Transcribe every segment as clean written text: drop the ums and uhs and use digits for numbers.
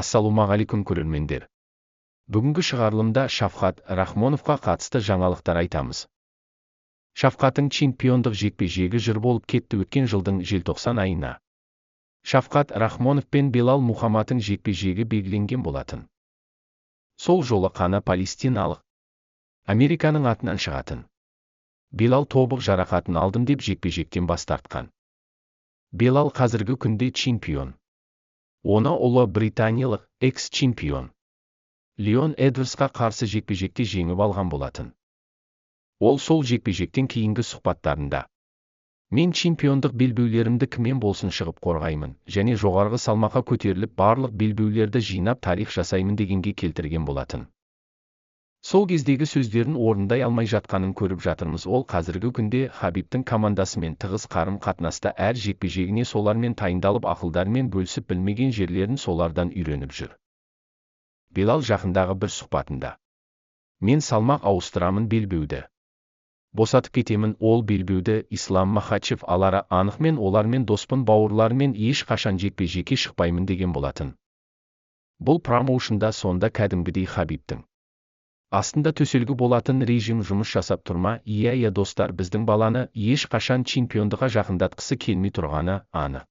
Ассалаумағалейкум, көрермендер! Бүгінгі шығарылымда Шавкат Рахмоновқа қатысты жаңалықтар айтамыз. Шавкаттың чемпиондық жекпе-жегі жыр болып кетті. Өткен жылдың желтоқсан айына Шавкат Рахмонов пен Белал Мухаммадтың жекпе-жегі белгіленген болатын. Сол жолы қаны палестиналық Американың атынан шығатын Белал тобық жарақатын алдым деп жекпе-жектен бас тартқан. Белал қазіргі күнде чемпион. Оны ұлы британиялық экс-чемпион Леон Эдвардсқа қарсы жекпе-жекте жеңіп алған болатын. Ол сол жекпе-жектен кейінгі сұхбаттарында: «Мен чемпиондық белбеулерімді кіммен болсын шығып қорғаймын және жоғарғы салмаққа көтеріліп, барлық белбеулерді жинап, тарих жасаймын» дегенге келтірген болатын. Сол кездегі сөздерін орындай алмай жатқанын көріп жатырмыз. Ол қазіргі күнде Хабибтің командасымен тығыз қарым қатынаста, әр жекпе-жегіне солармен дайындалып, ақылдарымен бөлісіп, білмеген жерлерін солардан үйреніп жүр. Белал жақындағы бір сұхбатында: «Мен салмақ ауыстырамын, белбеуді босатып кетемін, ол белбеуді Ислам Махачев алары анық, мен олармен доспын, бауырларымен ешқашан жекпе-жекке шықпаймын» деген болатын. Бұл промоушнда сонда кәдімгідей Хабибтің астында төселгі болатын режим жұмыс жасап тұр ма? Иә, достар, біздің баланы ешқашан чемпиондыққа жақындатқысы келмей тұрғаны анық.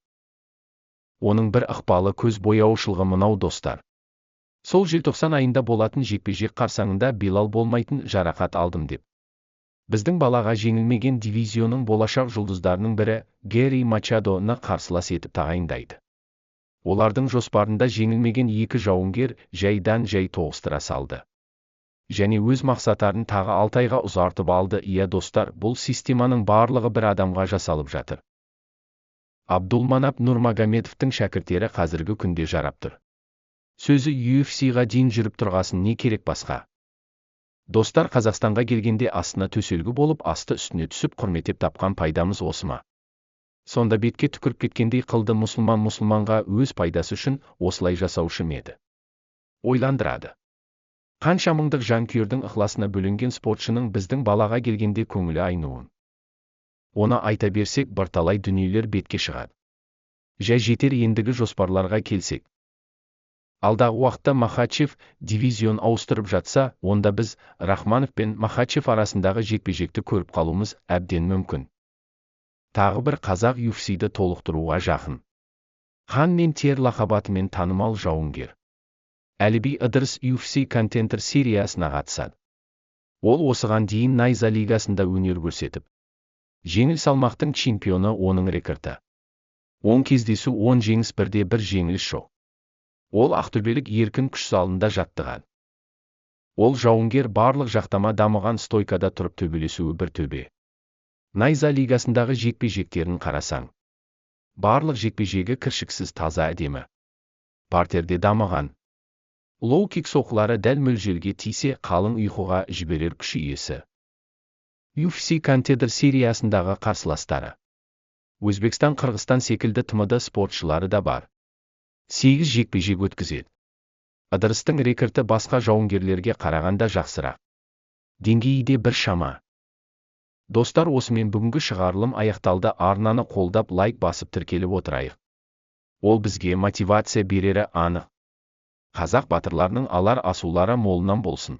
Оның бір ықпалы, көз бояушылығы мынау, достар. Сол желтоқсан айында болатын жекпе-жек қарсаңында Белал болмайтын, жарақат алдым деп. Біздің балаға жеңілмеген дивизионның болашақ жұлдыздарының бірі Гэри Мачадоны қарсылас етіп тағайындайды. Олардың жоспарында жеңілмеген екі жауынгер жайдан жай тоғыстыра салды. Және өз мақсаттарын тағы 6 айға ұзартып алды. Иә, достар, бұл системаның барлығы бір адамға жасалып жатыр. Абдулманап Нурмагомедовтың шәкірттері қазіргі күнде жарап тұр. Сөзі UFC-ға дейін жүріп тұрғасын, не керек басқа? Достар, Қазақстанға келгенде астына төселгі болып, асты үстіне түсіп, құрметтеп тапқан пайдамыз осы ма? Сонда бетке түкіріп кеткендей қылды. Мұсылман мұсылманға өз пайдасы үшін осылай жасаушы ма еді? Ойландырады. Қанша мыңдық жанкүйердің ықыласына бөленген спортшының біздің балаға келгенде көңілі айнуын. Оны айта берсек, бірталай дүниелер бетке шығады. Жай, жетер. Ендігі жоспарларға келсек. Алдағы уақытта Махачев дивизион ауыстырып жатса, онда біз Рахманов пен Махачев арасындағы жекпе-жекті көріп қалуымыз әбден мүмкін. Тағы бір қазақ UFC-ді толықтыруға жақын. Қан мен тер лақап атымен танымал жауынгер Әліби Ыдырыс UFC Contender сериясына қатысады. Ол осыған дейін Найза лигасында өнер көрсетіп, жеңіл салмақтың чемпионы. Оның рекорды: 10 кездесу, 10 жеңіс, бірде бір жеңіліс жоқ. Ол ақтөбелік, еркін күш залында жаттығады. Ол жауынгер барлық жақтама дамыған, стойкада тұрып төбелесуі бір төбе. Найза лигасындағы жекпе-жектерін қарасаң, барлық жекпе-жегі кіршіксіз таза, әдемі. Партерде дамыған. Лоу-кик соққылары дәл мөлшерге тисе, қалың ұйқыға жіберер күш иесі. UFC Contender сериясындағы қарсыластары: Өзбекстан, Қырғызстан секілді ТМД спортшылары да бар. Сегіз жекпе-жек өткізеді. Ыдырыстың рекорды басқа жауынгерлерге қарағанда жақсырақ. Деңгейі де бір шама. Достар, осымен бүгінгі шығарылым аяқталды. Арнаны қолдап, лайк басып, тіркеліп отырайық. Ол бізге мотивация берері анық. Қазақ батырларының алар асулары молынан болсын.